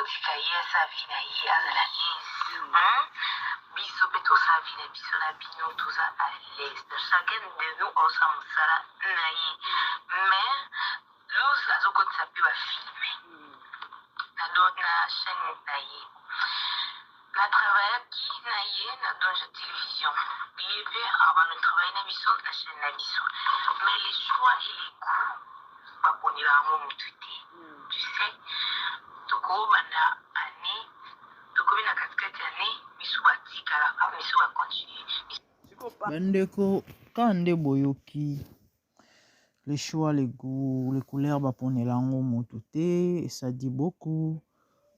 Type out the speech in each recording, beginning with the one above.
Botika ye asala vie na ye, azala à l'aise. Hein? Biso pe tosala vie na biso na bino, toza à l'aise. Chacun de nous osala mosala na ye. Mais Luz azokotisa pe ba filme na do na chaîne na ye. Na travaillaki na ye na Donja Television. Ye pe abanda travailler na biso na chaîne na biso. Mais les choix et les goûts baponela yango mutu te. Tu sais, tokobanda année, tokomi na katikati ya année, misu batikalaka, misu ba continuer. Bandeko ka nde boyoki le choix, le goût, les couleurs baponela yango motu te. Ça dit beaucoup.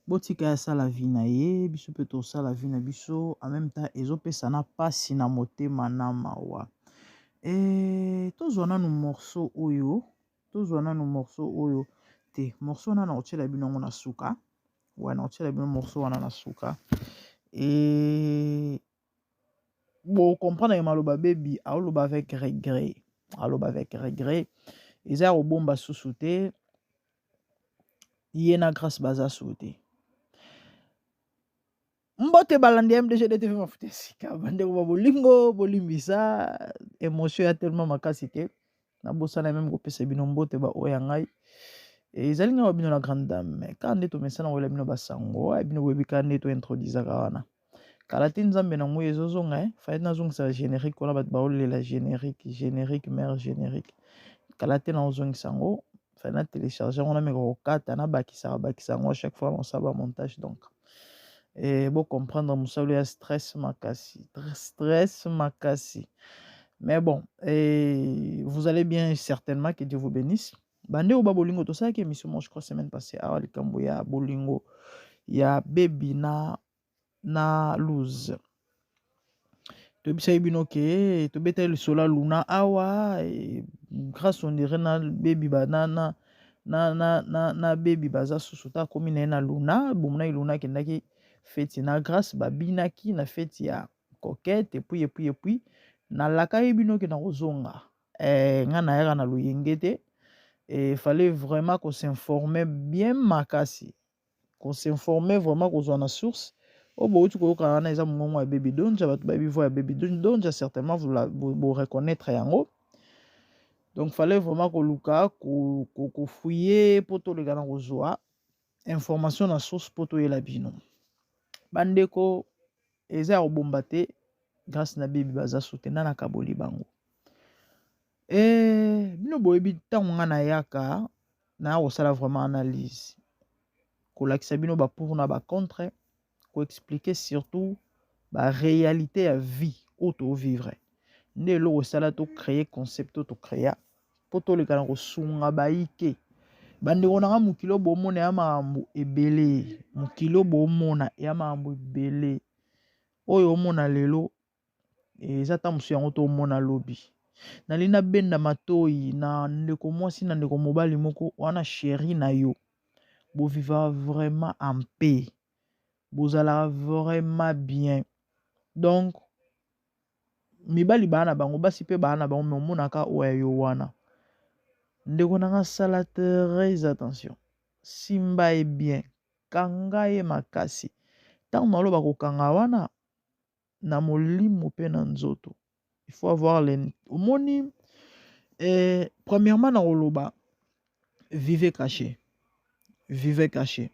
Botika ye asala vie na ye, biso mpe tosala vie na biso. En même temps ezopesa na mpasi na motema na mawa. E tozwa nanu morceau oyo, tozwa nanu morceau oyo te. Morceau wana nakotiela bino yango na suka. Wana nakotiela bino morceau wana na suka. E bocomprendre ye maloba Baby aoloba avec regret, aloba avec regret. Eza ya kobomba susu te, ye na Grâce baza su te. Mbote balandi ya MDG DTV mafuta ya sika, bandeko ba bolingo, bolimbisa émotion ya tellement makasi ke nabosana meme kopesa bino mbote. Ba oyo ya ngai ezali ngai wa bino la grande dame. Kaka nde tomesana koyela bino basango bino boyebi, kaka nde tointroduisaka wana. Kala te Nzambe na ngai ezozonga fayet nazongisa générique wana. Bato baolela générique, générique mare générique. Kala te naozongisa yango. Fai na télécharge yango, nameka kokata, nabakisaka bakisa yango. À chaque fois nasala bamontage, donc bocomprendre mosalo ya stress makasi, stress makasi. Mais bon, et vous allez bien certainement, que Dieu vous bénisse. Bandeko ba bolingo, tosalaki émission moi je crois semaine passée awa, likambo ya bolingo ya Baby na Luz. Toyebisaki bino ke tobetaki lisolo ya Luna awa e, Grâce on dirait na Baby ba na Baby baza susu ta, akomi na ye na Luna. Bomonaki Luna akendaki feti na Grâce, babinaki na feti ya Coquette. Et puis nalakaki bino ke na kozonga nga nayaka na loyenge te. E fallait vraiment kos'informer bien makasi, kos'informer vraiment, kozwa na source. Oyo bouti koyoka wana eza mongongo ya Baby Donja. Bato bayebi voix ya Baby Donja, certainement boreconnaître yango. Donc fallait vraiment koluka kofouiller mpo toleka na kozwa information na source mpo toyela bino. Bandeko, eza ya kobomba te, Grâce na Baby baza su te. Nda nakaboli bango. Bino boyebi, ntango nga nayaka, naya kosala vraiment analyse, kolakisa bino bapour na bacontre, koexpliquer surtout baréalité ya vie oyo tovivre. Nde eloko esala tocréer concept oyo tocréa mpo toleka na kosunga bayike. Bandeko na nga, mokili oyo bomona ya makambo ebele, mokili oyo bomona ya makambo ebele. Oyo omona lelo eza ta mosusu yango tomona lobi. Nalingi nabenda matoi na ndeko mwasi na ndeko mobali moko wana, chéri na yo, bovivaka vraiment en paix, bozalaka vraiment bien. Donc mibali baa na bango, basi mpe baa na bango, me omonaka oyo ya yo wana. Ndeko na nga, sala très attention, simba ye bien, kanga ye makasi. Ntango naloba kokanga wana, na molimo mpe na nzoto, il faut avoir les omoni. Premièrement na koloba vivez caché, vivez caché,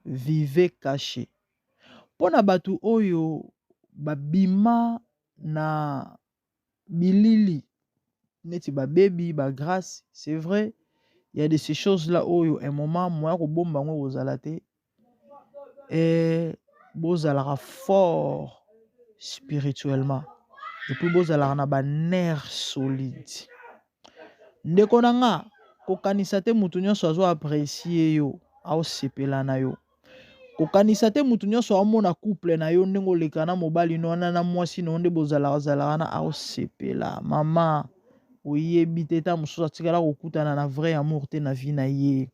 vivez caché. Mpona bato oyo babima na bilili neti babebi, bagrâce, c'est vrai, il y a de ces choses là oyo un moment moya kobomba yango kozala te. Bozalaka fort spirituellement et puis bozalaka na banerfs solide. Ndeko na nga, kokanisa te motu nyonso azo apprécier yo, aosepela na yo. Kokanisa te motu nyonso aomona couple na yo, ndenge oleka na mobali no wana, na mwasi na yo, nde bozalaka zalaka na, aosepela. Mama, oyebi te, ta mosusu atikala kokutana na vrai amour te na vie na ye.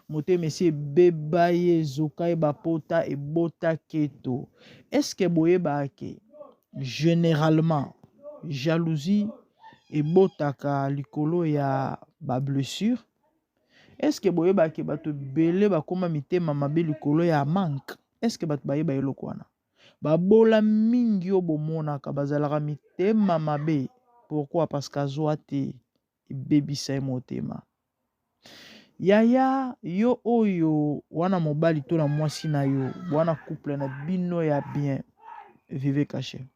Motema esi ebeba ye, ezoka ye, bapota ebota keto. Est-ce boyebaka ke généralement jalousie ebotaka likolo ya bablessure? Est ce que boyebaka ke bato ebele bakoma mitema mabe likolo ya manque? Est ce que bato bayeba eloko wana? Babola mingi oyo bomonaka bazalaka mitema mabe. Pourquoi? Parce que azwa te, ebebisa ye motema. Yaya yo oyo wana mobali to na mwasi na yo, wana couple na bino ya bien, vivez cache.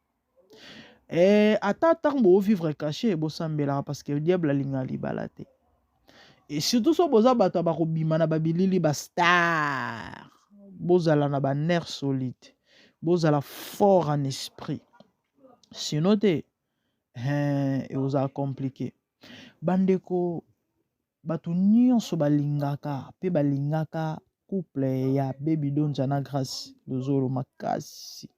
Eh, ata ntango bo vivre caché, bosambelaka parce que diable alingaka libala te. Et surtout so boza bato ya bakobima na babilili ba star, bozala na ba nerf solide, bozala fort en esprit. Sinon te, eh, ekozala compliqué. Bandeko, bato nyonso balingaka mpe balingaka couple ya Baby Dondja na Grace Luzolo makasi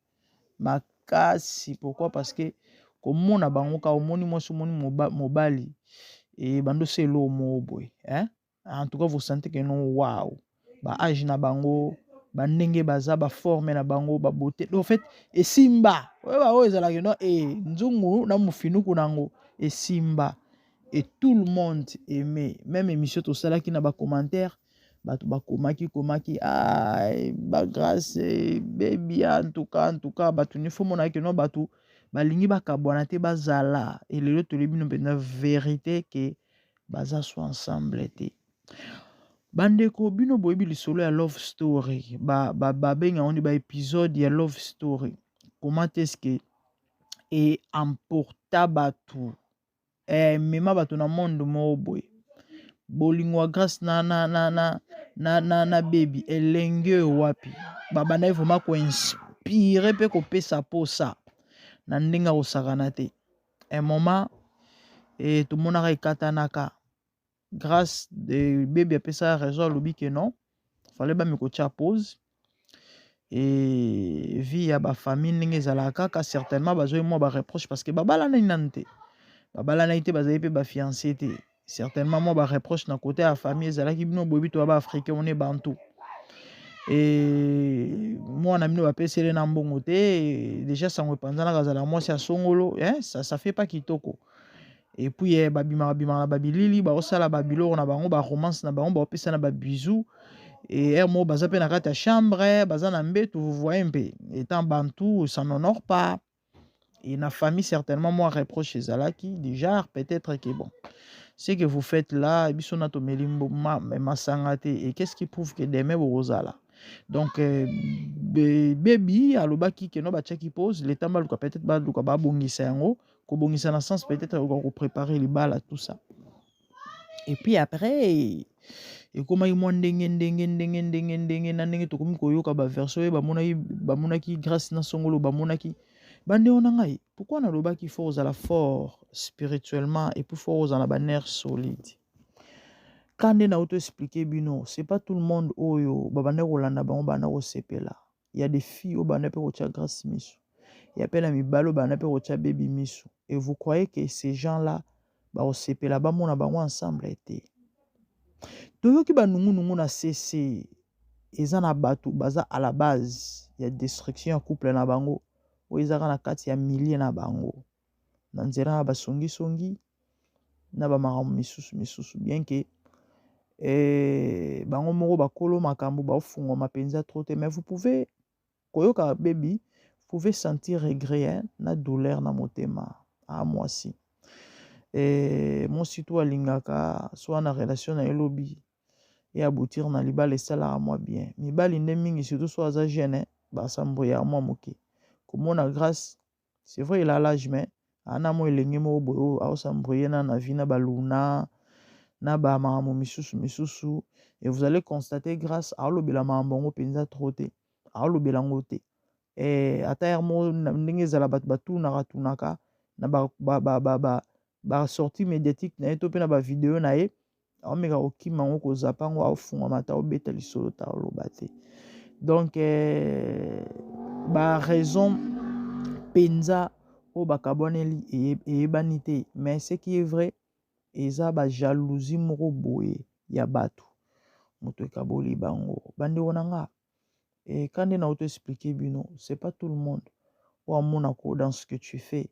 makasi. Pourquoi? Parce que komona bango ka omoni mwasi, omoni mobali e bando se eloko moko boye, hein? En tout cas vous sentez que non, wow, ba âge na bango, bandenge baza, baforme na bango, babeauté, en fait esimba. Oyo oyo ezalaka no e nzungu na mofinuku nango esimba et tout le monde aimait. Même émission tosalaki na bacommentaire, bato bakomaki komaki: ah, bagrâce Baby, en tout cas, en tout cas bato nifo monaki no bato balingi bakabwana te, bazala. Elelo toyebi bino mpenza vérité ke baza so ensemble te. Bandeko, bino boyebi lisolo ya love story, babenga yango nde baépisode ya love story. Comment est ce que eemporta bato, emema bato na monde moko boye? Bolingo ya Grâce na Baby, elenge oyo wapi babandaki vraiment koinspirer mpe kopesa posa na ndenge ya kosakana te. Un moment e tomonaka ekatanaka. Grâce de Baby apesaka raison, alobi ke non, fallait bami kotia pause e vie ya bafamille ndenge ezalaka kaka. Certainement bazwi mwa bareproche parce que babalanani nanu te, babalanaki te, bazali mpe bafiancé te. Certainement mwa bareproche na côté ya famille ezalaki. Bino boyebi, to ya baafricain, one bantu e mwana bino bapesele na mbongo te, déjà sango epanzanaka, azala mwasi ya songolo, eh, ça fait pas kitoko. Et puis eh, babimaka bimaka na babilili, baosala babiloko na bango, baromance na bango, baopesa na babisous et heure moko baza mpe na kati ya chambre, baza na mbeto. Vous voyez mpe, étant bantu, ça n'honore pas. Et na famille certainement mwa reproche ezalaki déjà, peut-être que bon, ce que vous faites là, biso na tomeli masanga te, et qu'est-ce qui prouve que demain bokozala? Donc Baby alobaki ke no, batiaki pause le temps baluka, peut-être baluka babongisa yango, kobongisa na sens peut-être okoka kopréparer libala, tout ça. Et puis après ekomaki mwa ndenge ndenge ndenge ndenge ndenge na ndenge tokomi koyoka baversion oyo bamonaki, bamonaki Grâce na songolo, bamonaki. Bandeko na ngai, pourquoi nalobaki faut kozala fort spirituellement et puis faut kozala na banerf solide? Ka nde nauti expliquer bino, c'est pas tout le monde oyo babanda kolanda bango banda kosepela. Ya des filles oyo banda mpe kotia Grâce miso, ya mpe na mibali oyo banda mpe kotia Baby miso. Et vous croyez que ces gens là bakosepela bamona bango ensemble te? Toyoki banungunungu na cc, eza na bato baza à la base ya destruction ya couple na bango, oyo ezaka na kati ya milieu na bango, na nzela na basongisongi na bamakambo misusu misusu, bien ke bango moko bakolo makambo baofungwama mpenza trop te. Mais vous pouvez koyoka Baby, vous pouvez sentir regret, hein, na douleur na motema. A mwasi mwasi to alingaka so wana relation na ye lobi e aboutir na libala, esalaka mwa bien. Mibali nde mingi, surtout so aza jeune, basamboyaka mwa moke. Komona Grâce, c'est vrai il a l'âge, mais ana mwa elenge moko boye oyo aosambroye na vie na baluna na bamakambo misusu misusu. Et vous allez constater, Grâce aolobela makambo yango mpenza trop te, aolobela yango te. Ata heure moko ndenge ezala, bato batunaka tunaka na basortie médiatique na ye to mpe na bavideo na ye, aomeka kokima yango, kozapa yango, aofungwama ata obeta lisolo ta oloba te. Donc baraison mpenza oyo bakabwaneli eyebani te, mais ce qui est vrai, eza bajalousie moko boye ya bato moto ekaboli bango. Bandeko na nga, ka nde nauti expliquer bino, c'est pas tout le monde oyo amonako dans ce que tu fais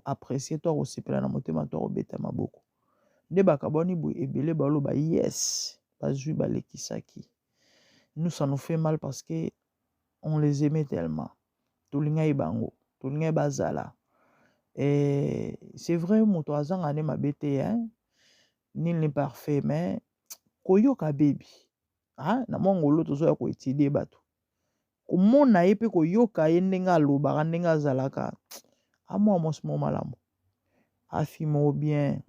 apprécier to akosepela na motema to akobeta maboko. Nde bakabwani boye, ebele baloba yes. Bazwi balekisaki. Nous, ça nous fait mal parce que on les aimait tellement. Tolingaki bango, tolingaki bazala. Et c'est vrai, moto azanga nde mabe te, hein? Nul n'est parfait, mais koyoka Baby, hein? Na mwa ngolo tozoya koétudier bato, komona ye mpe koyoka ye ndenge alobaka, ndenge azalaka, amwa mwasi moko malamu, afi moko bien,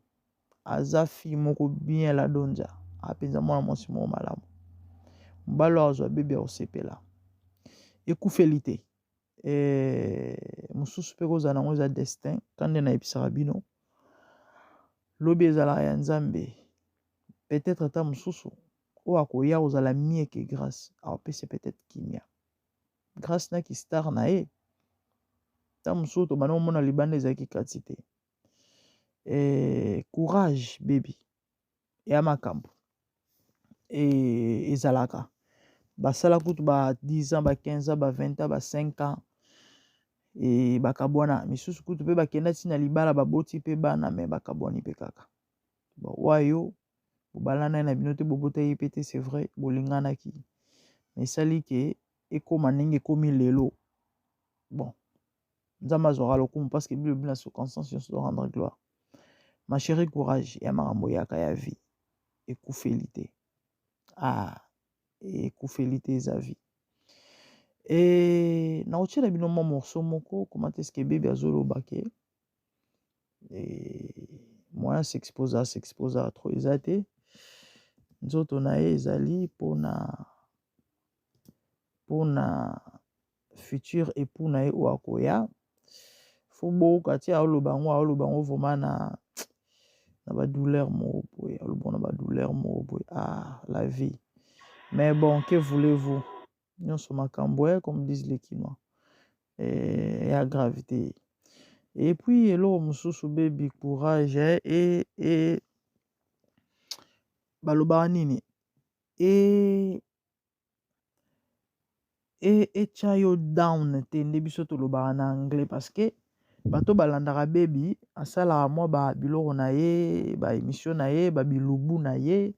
aza fille moko bien. La Donja apenza mwana mwasi moko malamu. Mobali oyo azwa Baby akosepela. Ekufeli te. Mosusu mpe kozala nango eza destin. Ka nde nayebisaka bino, lobi ezalaka ya Nzambe. Peut-être ata mosusu oyo akoya kozala mieux que Grâce, akopesa peut-être kimia. Grâce naki star na ye, ta mosusu tobanda komona libanda ezalaki kati te. Courage Baby, ya makambo ezalaka basala kutu ba 10 ans, ba 15 ans, ba 20 ans, ba 5 ans e bakabwana. Misusu kutu mpe bakenda ntina libala, baboti mpe bana, me bakabwani mpe kaka. Bon, oyo bobalana na bino te, bobotaki mpe te, c'est vrai bolinganaki, mais esali ke ekóma ndenge ekómi lelo. Bon, Nzambe azwaka lokumu parce que bilobi na circonstance nyonso to rendre gloire. Ma chérie, courage, ya makambo eyaka ya vie, ekufeli te. Ah, ekufeli te, eza vie. E nakotiela bino mwa morceau moko, comment est ce que Baby azoloba ke moyen s'exposa, s'exposa trop eza te. Nzoto na ye ezali mpona futur époux na ye oyo akoya. Fo boyoka ti aoloba yango, aoloba yango vraiment na badouleur moko boye, aloba na badouleur moko boye. Ah, la vie! Mais bon, que voulez-vous, nyonso makambo, comme disent les Kinois, ya gravité. Et puis eloko mosusu, Baby, courage. E balobaka nini? E etya yo down te, nde biso tolobaka na anglais, parce que bato balandaka Baby, asalaka mwa babiloko na ye, baémission na ye, babilubu na ye.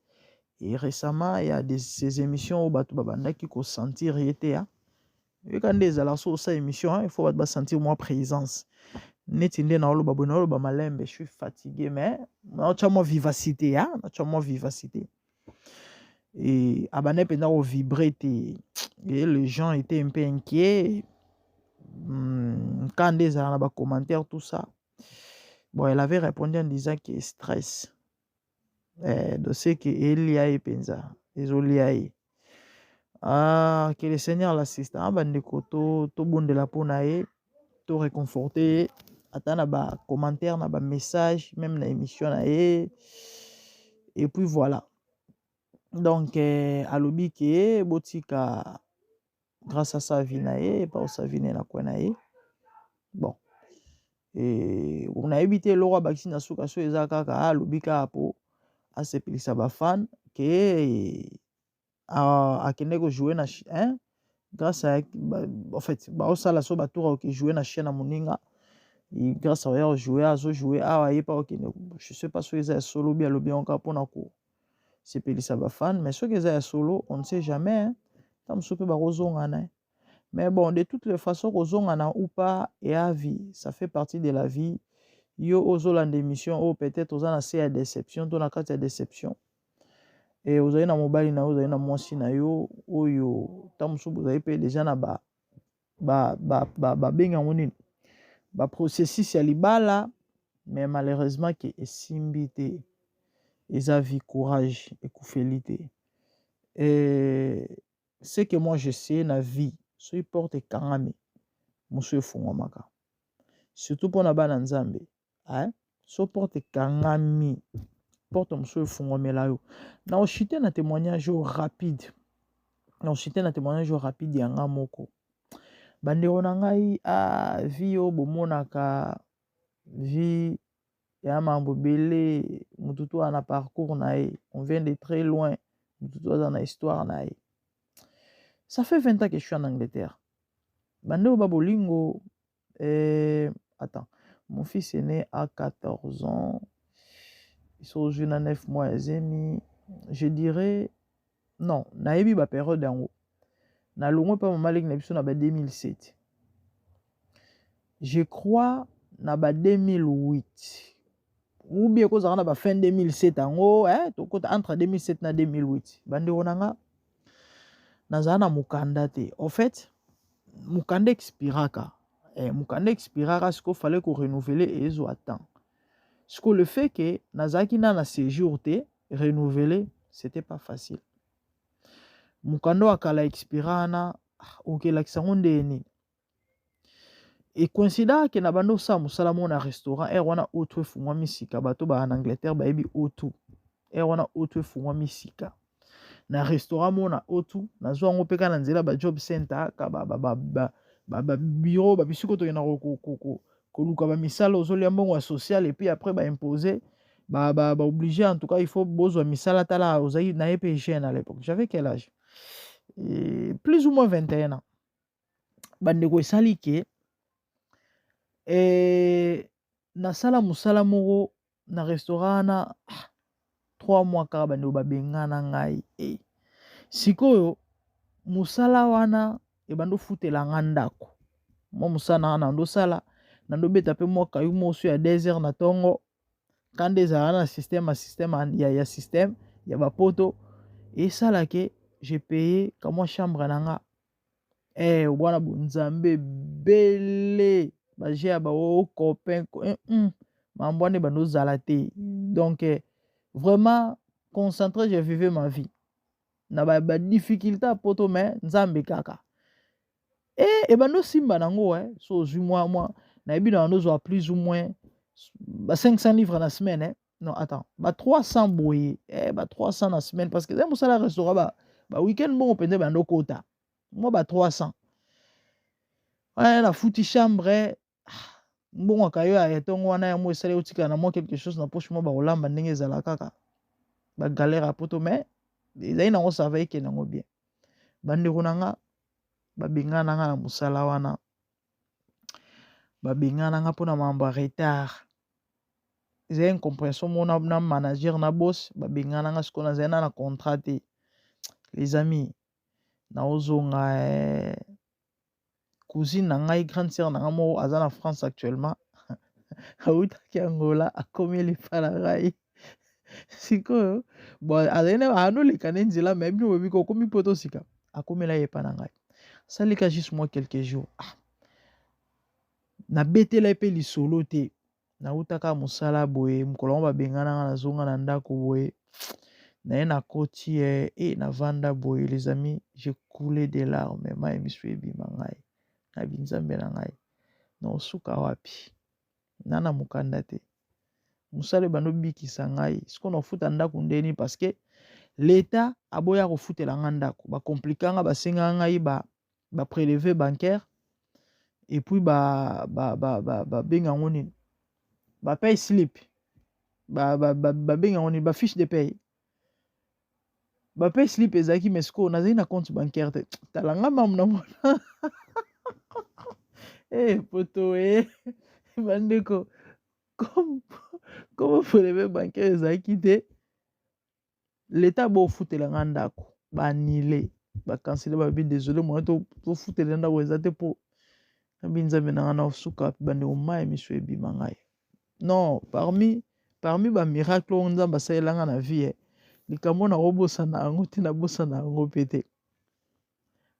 Et récemment, ya de ces émissions oyo bato babandaki kosentir ye te. Ya yoka nde ezalaka so osala émission, il faut bato basentir mwa présence. Neti nde naoloba boye, naoloba malembe, je suis fatigué, mais naotya mwa vivacité, ya naotya mwa vivacité. Et abandaki mpenza kovibrer te et les gens étaient un peu inquiets. Quand nde ezala na bacommentaire, tout ça. Bon, elle avait répondu en disant que stress, dossier ke elia ye mpenza, ezolia ye. Ah, que le Seigneur l'assiste. Ah, bandeko, tobondela mpona ye, to réconforte ye, ata na bacommentaire, na bamessage, même na émission na ye. Et puis voilà. Donc alobi ke botika Grâce à sa vie na ye, epa osa vie na ye na kwe na ye. Bon, nayebi te eloko abakisi na suka so eza kaka alobi kaka po asepelisa bafan ke akende kojouer na, hein? Grâce à, en fait, baosala so batour, akoki jouer na chaîne ya moninga. Grâce aoya kojouer, azojouer awa, ye mpe akokende. Je sais pas soki eza ya solo bi alobi yango kaka mpona kosepelisa bafan, mais soki eza ya solo, on ne sait jamais, hein? Ta mosusu mpe bakozongana. Mais bon, de toutes les façons, kozongana ou pas, eya vie, ça fait partie de la vie. Yo ozolanda émission oyo, peut-être oza na se ya déception to na kati ya déception e ozali na mobali na yo, ozali na mwasi na yo oyo ta mosusu bozali mpe déjà na babengi yango nini, baprocessus ya libala, mais malheureusement ke esimbi te. Eza vie, courage, ekufeli te. E ce que moi je sais na vie, soki porte ekangami, mosu efungwamaka, surtout mpona bana Nzambe, eh? So porte ekangami, porte mosusu efungwamela yo. Na oshite na témoignage oyo rapide, na oshite na témoignage oyo rapide ya nga moko. Bandeko na ngai, ah, vie oyo bomonaka, vie ya mambo ebele. Motu to aza na parcours na ye, on vient de très loin, motu to aza na histoire na ye. Ça fait 20 ans que je suis en Angleterre, bandeko ba bolingo. Attends, mon fils est né à 14 ans, ils sont na 9 mois ya zemi, je dirais. Non, nayebi ba periode yango. Nalongwe pa mama leki na biso na ba 2007. Je crois na ba 2008 ou bien ekozala na ba fin 2007 yango eh, tokota entre 2007 na 2008. Bandeko na nga, nazala na mokanda te. En fait, mokanda expiraka. Eh, mokanda expiraka sikoyo fallait ko renouveler ezwa temps. Sikoyo le fait que nazalaki na na séjour te, renouveler c'était pas facile. Mokanda wa kala expira wana okelakisa yango ndenge nini? Ecoïncidaka ke na banda osala mosala moko na restaurant heure wana O2 efungwami sika, bato baa na Angleterre bayebi O2. Heure wana O2 efungwami sika na restaurant moko na O2, nazwa yango mpe kaka na nzela ba job center ka ba ba ba ba ba, ba bureau ba bisiko tokenda koluka ba misala, ozolia mbongo ya social et puis après ba imposer ba ba ba obligé. En tout cas, il faut bozwa misala. Tala, ozali na ye mpe jeune à l'époque, j'avais quel âge? Et plus ou moins 21 ans. Bandeko, esali ke nasala mosala moko na restaurant wana 3 mois kaka, bandeko, babengana ngai. Sikoyo mosala wana ebandi ofutela nga ndako. Mwa mosala na nga nandosala, nandobeta mpe mwa kayu moso ya 2 heures na ntongo kanda ezalaka na système ya système ya système ya bapoto, esalake je paye ka mwa chambre na nga. Wana bonzambe ebele baje ya bao copain mambo wana ebanda ozala te. Donc vraiment concentré, je vivais ma vie na badifficulté ya poto, mais Nzambe kaka ebanda osimba nango. So ozwi mwa mwa nayebi na bando ozwa plus ou moins ba 500 livres na semaine, eh? Non, attends, ba 300 boye, ba 300 na semaine, parce que eza mosala restaurant, ba weekend bongo mpenza ebanda okota mwa ba 300 wana. Nafuti chambre, mbongo akayo ya ntongo wana, yango esali otikala na mwa quelque chose na poche, mwa bakolamba ndenge ezala kaka bagalère ya poto, mais ezali nango, ça va, ekende yango bien. Bandeko na nga, babengana nga na mosala wana, babengana nga mpona mambo ya retard. Ezali incompréhension moko na manager na boss, babengana nga. Sikoyo nazali na contrat te. Les amis, naozonga, cousine na ngai, grande sœur na ngai moko aza na France actuellement, awutaki Angola, akomi lipa na ngai. Sikoyo bon, azali anoleka nde nzela, mais bino boyebi ko okomi poto sika, akomela ye epa na ngai, asalika juste moi quelques jours. Ah, nabetela ye mpe lisolo te. Nautaka mosala boye, mokolo yango babengana nga, nazonga na ndako boye, naye nakoti navanda boye. Les amis, je coulais des larmes, mai miso ebima ngai. Nayebi Nzambe na ngai, naosuka wapi? Na na mokanda te, mosala ebanda obikisa ngai, sikoyo nafuta ndako ndeni? Parce que l'État aboya kofutela nga ndako, bacompliquer nga, basengaka ngai baprélevé bancaire et puis babenga yango nini, bapay slip, babenga yango nini, bafiche de paye, bapay slip ezalaki, mais sikoyo nazali na compte bancaire te. Tala nga mamu na mona poto bandeko, comme prélevé bancaire ezalaki te, l'État bofutela nga ndako, baannuler, bacanceler, babi désolé, moyen tofutela ndako eza te. Mpo nabi Nzambe na nga, na osuka wapi? Bandeko, mai miso ebima ngai. Non, parmi bamiracle oyo Nzambe asalelanga na vie, likambo nakobosana yango te, nabosana yango mpe te.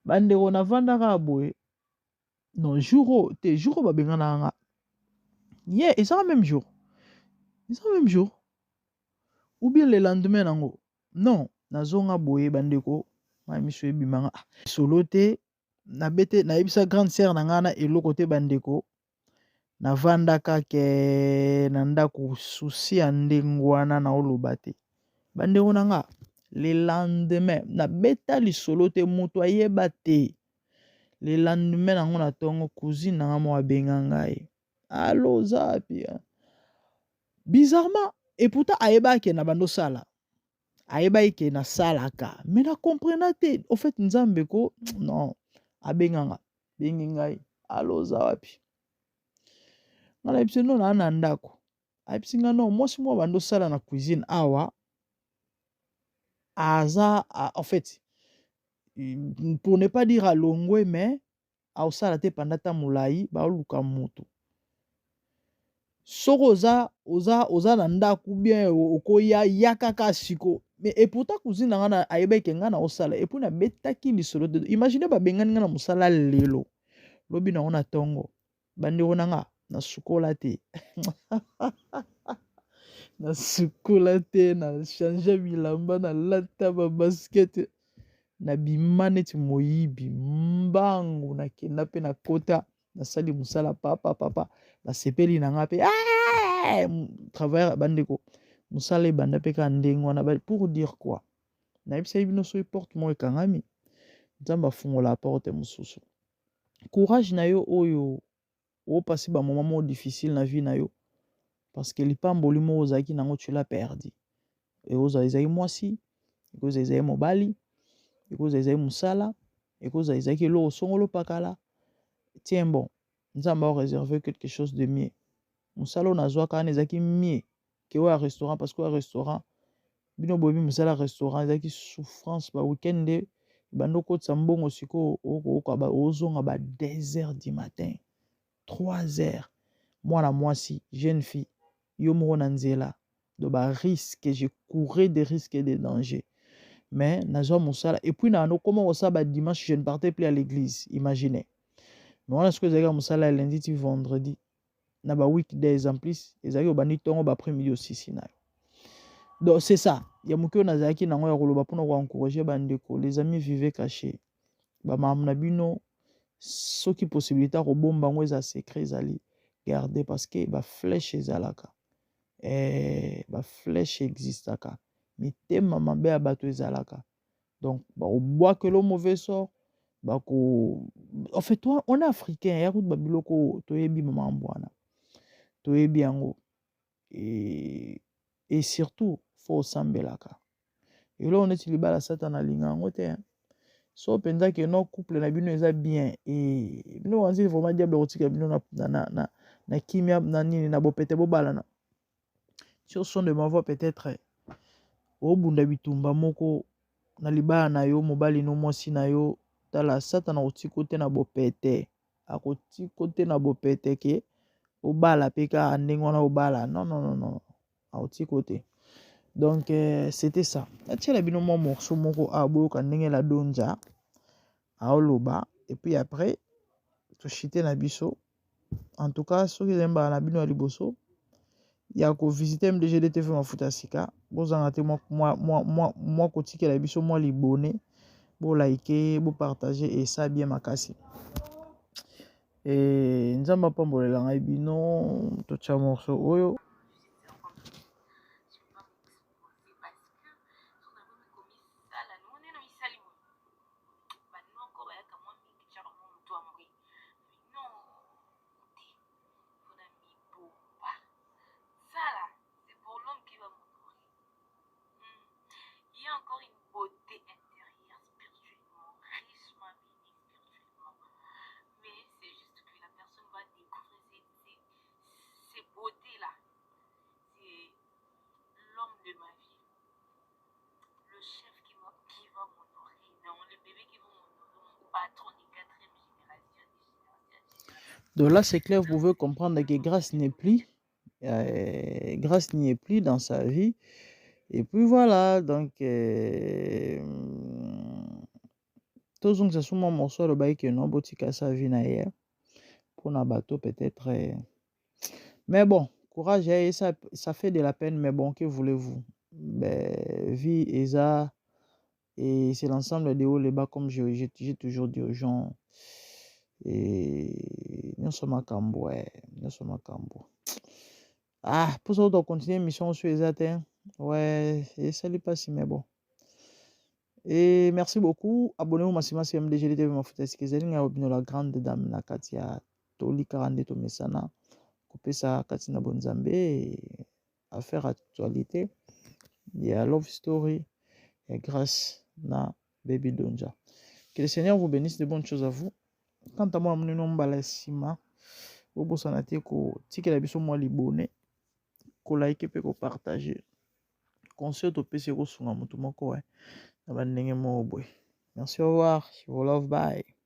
Bandeko, navandaka boye, non, jour oyo te, jour oyo babenganaka nga ye, ezaka même jour, eza même jour ou bien le lendemain nango. Non, nazonga boye, bandeko, mai miso ebimanga solo te. Nabete, nayebisa grande sœur na ngai na eloko te. Bandeko, navandaka ke na ndako, susi ya ndenge wana naoloba te. Bandeko na nga, le lendemain, nabeta lisolo te, moto ayeba te. Le lendemain nango na ntongo, cousine na nga moko abenga ngai: "Allo, oza wapi?" Bizarrement, et pourtant ayebaki na bando osala, ayebaki ke nasalaka, mais na comprena te. Au fait, Nzambe ko non, abenganga, bengi ngai: "Allo, oza wapi?" Ngai nayebisi: "Non, naa na ndako." Ayebisi ngai: "Non, mwasi moko bando osala na cuisine awa." Aza en fait, pour ne pas dire alongwe, mais aosala te pendant temps molai, baoluka moto. Soki oza na ndako bien, okoya ya kaka siko. Mais et pourtant cousine na nga ayebaki nga na osala, et puis nabetaki lisolo te. Imagine, babengani nga na mosala lelo, lobi nango na ntongo. Bandeko na nga, nasukola te, nasukola te, na change bilamba, nalata babasket, nabima neti moyibi mbangu. Nakenda mpe nakota, nasali mosala papa papa, basepeli na nga mpe travailleur. Bandeko, mosala ebanda mpe kaka ndenge wana. Pour dire quoi? Nayebisaki bino, soki porte moko ekangami, Nzambe afungola porte mosusu. Courage na yo oyo opasi bamoment moko difficile na vie na yo, parce que lipamboli moko ozalaki nango, tu l'as perdu. Ekozala ezali mwasi, ekozala ezali mobali, ekozala ezali mosala, ekozala ezalaki eloko songolo pakala. Tiens bon, Nzambe aréserve quelque chose de mieux. Mosala oyo nazwaka wana ezalaki mieux ke oyo ya restaurant, parce que oyo ya restaurant, bino boyebi, mosala ya restaurant ezalaki souffrance. Ba weekend nde ebandi okotisa mbongo. Sikoyo okoyoka ozonga ba 2 heures du matin, 3 heures, mwana mwasi, jeune fille, yo moko na nzela, donc barisque, je courais des risques et des dangers. Mais nazwa mosala, et puis na okoma kosala badimanche, je ne partais plus à l'église, imaginez. Mais wana sikoyo ezalaki mosala ya lundi ti vendredi na ba weekdays. En plus ezalaki obandi ntongo, ba après midi osisi na yo. Donc c'est ça ya moke oyo nazalaki nango ya koloba mpona koencourage bandeko. Les amis, vivez caché bamakambo na bino. Soki possibilité ya kobomba yango eza secret, ezali garde, parce que baflèche ezalaka, baflèche existaka, mitema mabe ya bato ezalaka. Donc bakobwakela mauvais sort, bako, en fait, on est africain, ya kutu babiloko toyebi, makambo wana toyebi yango. Et surtout faut osambelaka. Eloko neti libala, Satana alinga yango te. So mpenza ke no couple na bino eza bien e bino wanzi, vraiment diable kotika bino na kimia na nini na bopete bobalana. Sur son de ma voix, peut-être obunda bitumba moko na libala na yo, mobali no, mwasi na yo. Tala, Satana akotika te na bopete, akotika te na bopete ke obala mpe kaka ndenge wana obala. Non, non, non, non, akotika te. Donc c'était ça. Natiela bino mwa morceau moko awa, boyoka ndenge la Donja aoloba, et puis après toshite na biso. En tout cas, soki ezali mbala na bino ya liboso ya kovisite MDGD TV Mafuta ya Sika, bozanga te mwa kotikela biso mwa libone, bolike, bopartage, esa bien makasi. E Nzambe apambolela ngai bino. Totya morceau oyo. Je peux pas m'exposer parce que so nakomi komisala nomoni na misali boye, banoko bayaka mwa mingi, tiaka mwa motu ya mbwe. Non te, mpona mibomba sala, c'est pour l'homme qui va m'honorer. Il y a encore une beauté intérieure, spirituellement, richement bénie spirituellement. Mais c'est juste que la personne va découvrir ces beautés-là. C'est l'homme de ma vie. Le chef qui va m'honorer. Non, le bébé qui va m'honorer. Mon patron de quatrième génération, de génération en génération. Donc là, c'est clair, vous pouvez comprendre que Grâce n'est plus. Grâce n'y est plus dans sa vie. Et puis voilà, donc tozongisa so mwa morceau. Alobaki ke non, botika sa vie na ye mpona bato peut-être. Mais bon, courage, eh, ça fait de la peine, mais bon, que voulez-vous? Ben, vie eza et c'est l'ensemble des hauts, les bas, comme j'ai toujours dit aux gens. Et nyonso makambo, nyonso makambo. Ah, mposa tocontinue émission oyo eza te. Ouais, esali mpasi, mais bon. Et merci beaucoup. Abonnez-vous massivement sur MDG TV Mafuta Esika. Ezali ngai bino la grande dame na kati ya toli kaka nde tomesana kopesa kati na bonzambe, affaire actualité ya love story ya Grâce na Baby Donja. Que le Seigneur vous bénisse, de bonnes choses à vous. Quant à moi, monino mbala nsima, bobosana te kotikela biso mwa libone, kolike mpe kopartage. Conseil topesi ekosunga motu moko na bandenge moko boye. Merci, au revoir. Je vous love, bye.